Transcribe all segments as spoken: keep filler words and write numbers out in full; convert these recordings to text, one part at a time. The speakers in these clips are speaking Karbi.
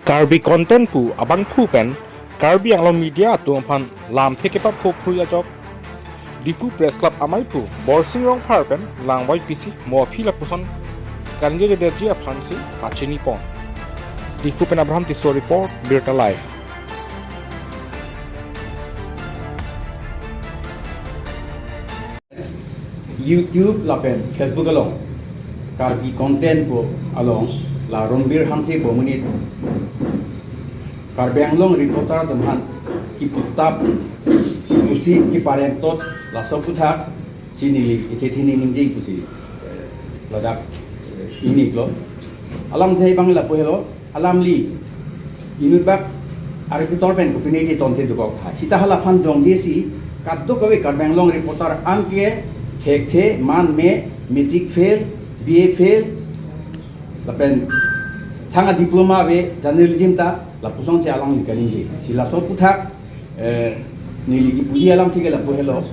Karbi Content pu abangphu pen Karbi Anglong media atum aphan lamthe kepapho phrui ajok Diphu Press Club amaiphu Borsing Rongphar pen langvai pisi mo aphi lapuson kaningje kangdetji aphansi pachini pon. Diphu pen Abraham Tisso report, Birta Live. YouTube lapen Facebook along Karbi Content pu along la Ronbir Hanse pu amonit Karbi Anglong reporter atum aphan kiputap, kipusi, kiparemtot, laso aphuthak si neli ithethi ningje pusi, eh, ladak, eh, ingni-iklo. Alamthe abang lapu helo, alamli inutbak a-reporter pen kopine ji tonthe dokok tha. Sita halaphan jongje si kadokave Karbi Anglong reporter anke thekthe, man me, matric fail, B A fail, lapen thang a-diploma ave journalism ta, lapuson si alangli kaningje. Si laso aphuthak, eh, neli kipuji alamthe ke lapu helo.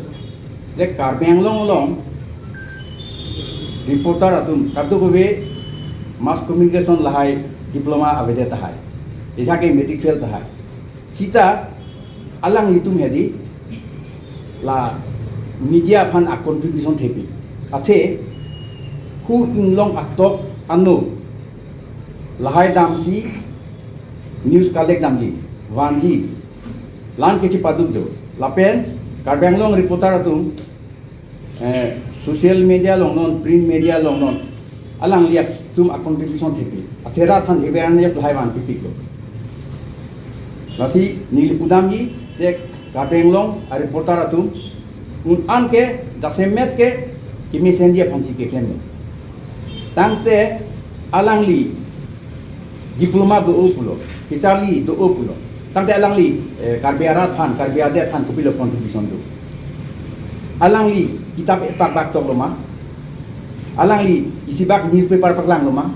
Je Karbi Anglong along reporter atum kadokave mass communication lahai diploma avedet tahai, ejake matric fail tahai. Sita alanglitum hedi la media aphan a-contribution thepik. Athe hu inglong atok ano lahai damsi news collect damji, vanji, la-an kechepaduk do. Lapen Karbi Anglong reporter atum, eh, social media along non, print media along non, alanglitum a-contribution thepik. Athe rat aphan awareness lahai vanpipiklo. Lasi neli pudamji je Karbi Anglong a-reporter atum un-an ke jasemet ke kemesenji aphansi keklemlo. Tangte alangli diploma do-o pulo, kecharli do-o pulo. Tangte alangli, eh, Karbi arat aphan, Karbi adet aphan kopilo contribution do? Alangli kitap epakbak toklo ma? Alangli isibak newspaper paklanglo ma?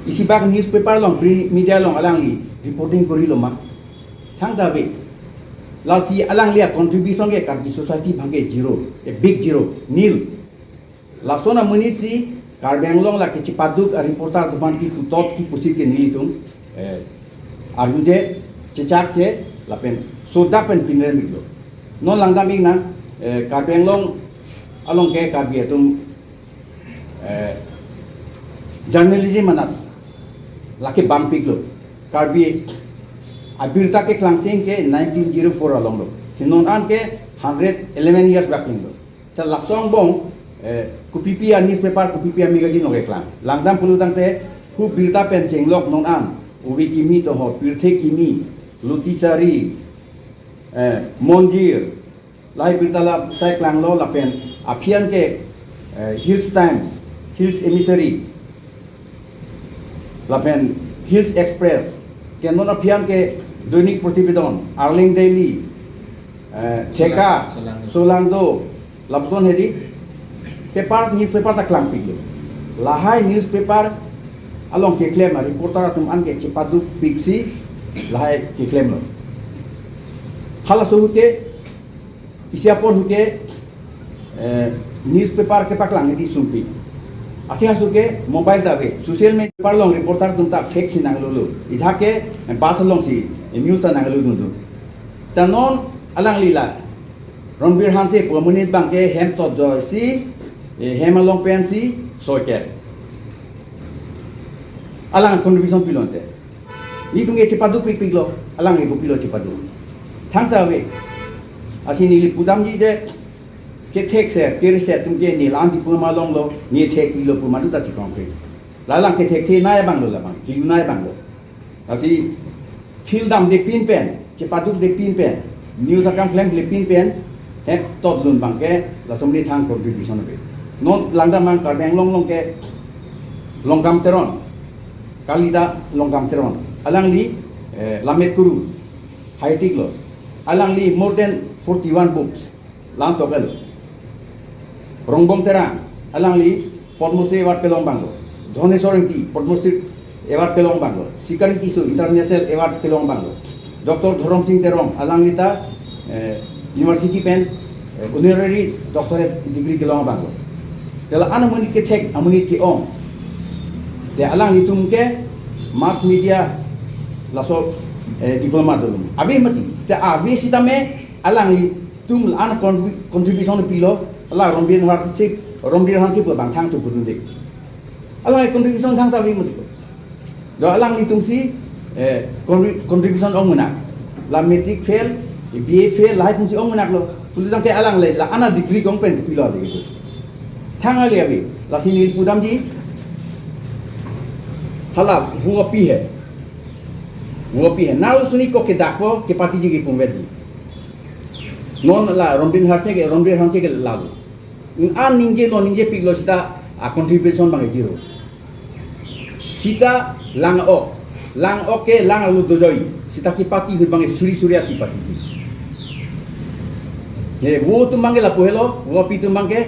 Isibak newspaper along, print media along alangli reporting korilo ma? Thangta ave. Lasi alangli a-contribution ke Karbi society abangke zero, a big zero, nil. Lason amonit si Karbi Anglong la kechepaduk a-reporter atum aphan kiputot, kipusi ke nelitum, eh, arjuje, chechakche, lapen sodak pen pinrem-iklo. Non langdam-iknang, eh, Karbi Anglong along ke Karbi atum, eh, journalism anat lake bangpiklo. Karbi abirta keklangcheng ke nineteen zero four alonglo. Si non an ke hundred eleven years bak klinglo. Ta laso angbong, eh, kopipi a-newspaper, kopipi a-magazine along keklang? Langdam pulo tangte hu birta pen chenglok non an, Ove Kimi to ho, Pirthe Kimi, Luti Chari, eh, Monjir, lahai birta la sai klanglo. Lapen aphi an ke, eh, Hills Times, Hills Emissary, lapen Hills Express, ke non aphi an ke Doinik Protibedon, Arleng Daily, eh, Theka, Solangdo, Solangdo, lapuson hedi paper, newspaper ta klangpiklo. Lahai newspaper along keklem a-reporter atum an ke chepadukpiksi lahai keklemlo. Halaso ahut ke, isi apor ahut ke, eh, newspaper kepaklang hedi sumpik. Athe halaso ke mobile ta ave, social media along reporter atum ta fake si nanglolo. Ejake, eh, bus alongsi, eh, news ta nanglo dundun. Ta non alangli la Ronbir Hanse pu amonit abangke hem tot joisi, eh, hem along pensi soiket. Alang contribution pilo ante. Nelitum ke chepadukpikpiklo, alang ke kopilo chepaduk? Thangta ave. Lasi neli pudamji je kethekser, kereser atum ke ne la-an diploma longlo, ne thekpilo pu madu ta chikongpik. La alang kethekthe nai abanglo labang, kilu nai abanglo. Lasi thil damde pin pen, chepadukde pin pen, news akam klemkle pin pen, hem tot lun abangke, laso amonit thang contribution ave. Non langdam mang Karbi Anglong along ke Longkam Teron, Kalida Longkam Teron, alangli, eh, Lammet Kuru, haitiklo. Alangli more than forty-one books, la-an toklo. Rongbong Terang, alangli Padma Shri Award kelong abanglo. Dhoneswar Engti, Padma Shri Award kelong abanglo. Sikari Tisso, International Award kelong abanglo. Doctor Dhorom Sing Terong, alangli ta, eh, university pen, eh, honorary doctorate degree kelong abanglo. Te la-an amonit kethek, amonit ke-ong. Te alanglitum ke mass media laso, eh, diplomat dolo. Ave mati. Sita ave sitame alanglitum an contribu-, contribution pilo, hala Rongbir Hanse, Rongbir Hanse pu abang thang chopudunde. Alang contribution thangta ave mati ko. Do alanglitum si, eh, contribu-, contribution ong mena. La matric fail, B A fail, lahai atum si ong menaklo. Pulotangte alangle la ana degree kong pen pilo de gitu. Thang ale ave, lasi neli pudamji. Hala, hu api he. Hu api he. Nal suni ko kedakpo, kepatiji ke pumvetji. Non la Rongbir Hanse ke, Rongbir Hanse ke lalu. An ningjelo, ningjepiklo sita a contribution abang zero. Sita lang-ok. Lang-ok ke lang alu dojoi. Sita kepati ahut abang suri suri ati pati. He, vo atum abang ke lapu helo, vo api atum abang ke.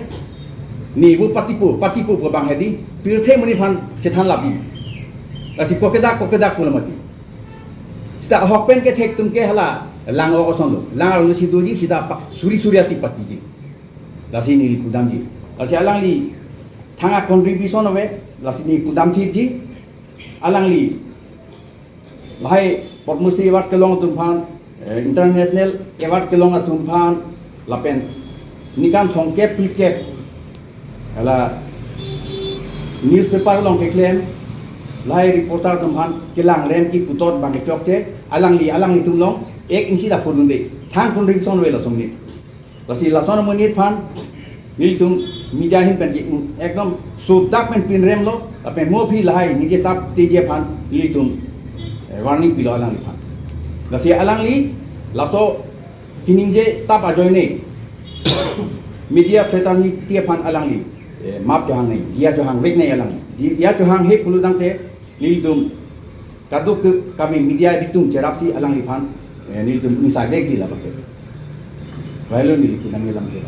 Ne vo patipo, patipo pu abang hedi. Pirthe monit aphan chethan lapi. Lasi ko kedak, ko kedak pulo mati. Sita ahok pen kethek atum ke hala lang-ok asonlo. Lang alu si doji sita pa-, suri suri ati patiji. Lasi neli pudamji. Lasi alangli thang a contribution ave, lasi neli pudam thipji. Alangli lahai Padma Shri Award kelong atum aphan, eh, International Award kelong atum aphan, lapen ningkan thomkep phlikep hala newspaper along keklem, lahai reporter atum aphan kelang rem ki putot abang kechokche, alangli, alanglitum along ek insi ta pudunde. Thang contribution ave lason ni. Lasi lason amonit aphan nelitum media ahin pen ke, um, ekdom sodak pen pinremlo, lapen mo aphi lahai ningje tap teje aphan nelitum, eh, warning pilo alangliphan. Lasi alangli laso keningje tap ajoine media fraternity aphan alangli, eh, map chohang nai, diya chohang vek nai alangli. Di-, diya chohang he pulotangte nelitum kaduk ke kami media abitung cherapsi alangliphan, eh, nelitum ingsa vekji labang ke. Vailo neli pudam alam ke.